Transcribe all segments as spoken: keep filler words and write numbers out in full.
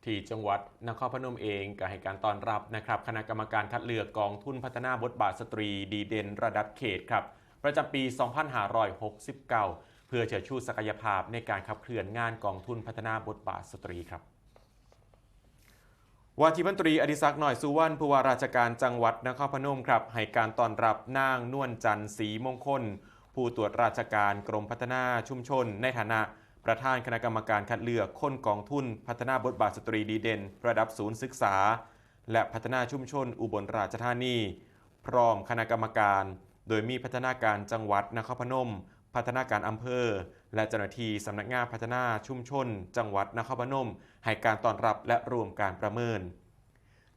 ที่จังหวัดนครพนมเองก็ให้การต้อนรับนะครับ คณะกรรมการคัดเลือกกองทุนพัฒนาบทบาทสตรีดีเด่นระดับเขตครับ ประจำปี สองพันห้าร้อยหกสิบเก้า เพื่อเชิดชูศักยภาพในการขับเคลื่อนงานกองทุนพัฒนาบทบาทสตรีครับ ว่าที่พลตรีอดิศักดิ์ น้อยสุวรรณ ผู้ว่าราชการจังหวัดนครพนมครับ ให้การต้อนรับนางนวลจันทร์ ศรีมงคล ผู้ตรวจราชการกรมพัฒนาชุมชน ในฐานะประธานคณะกรรมการคัดเลือกคนกองทุนพัฒนาบทบาทสตรีดีเด่น ระดับศูนย์ศึกษา และพัฒนาชุมชนอุบลราชธานี พร้อมคณะกรรมการ โดยมีพัฒนาการจังหวัดนครพนม พัฒนาการอำเภอ และเจ้าหน้าที่สำนักงานพัฒนาชุมชน จังหวัดนครพนม ให้การต้อนรับและร่วมการประเมิน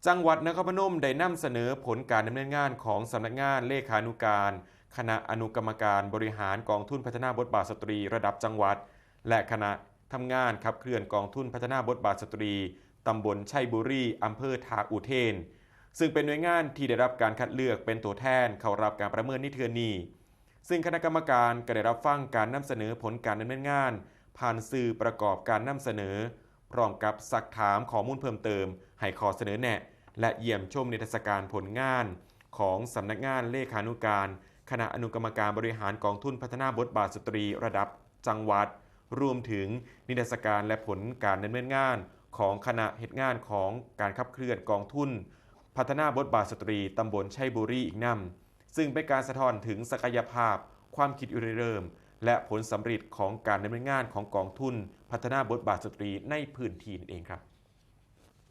จังหวัดนครพนมได้นำเสนอผลการดำเนินงานของสำนักงานเลขานุการ คณะอนุกรรมการบริหารกองทุนพัฒนาบทบาทสตรีระดับจังหวัด และคณะทำงานขับเคลื่อนกองทุนพัฒนาบทบาทสตรี ตำบลชัยบุรี อำเภอท่าอุเทน ซึ่งเป็นหน่วยงานที่ได้รับการคัดเลือกเป็นตัวแทนเข้ารับการประเมินในเทื่อนี้ ซึ่งคณะกรรมการก็ได้รับฟังการนำเสนอผลการดำเนินงาน ผ่านสื่อประกอบการนำเสนอ พร้อมกับซักถามข้อมูลเพิ่มเติม ให้ข้อเสนอแนะ และเยี่ยมชมนิทรรศการผลงาน ของสำนักงานเลขานุการ คณะอนุกรรมการบริหารกองทุนพัฒนาบทบาทสตรีระดับจังหวัด รวมถึงนิทรรศการและผลการดำเนินงาน ของคณะเฮ็ดงานของการขับเคลื่อนกองทุน พัฒนาบทบาทสตรีตำบลชัยบุรีอีกนำ ซึ่งเป็นการสะท้อนถึงศักยภาพ ความคิดริเริ่ม และผลสำเร็จของการดำเนินงานของกองทุนพัฒนาบทบาทสตรีในพื้นที่นั่นเองครับ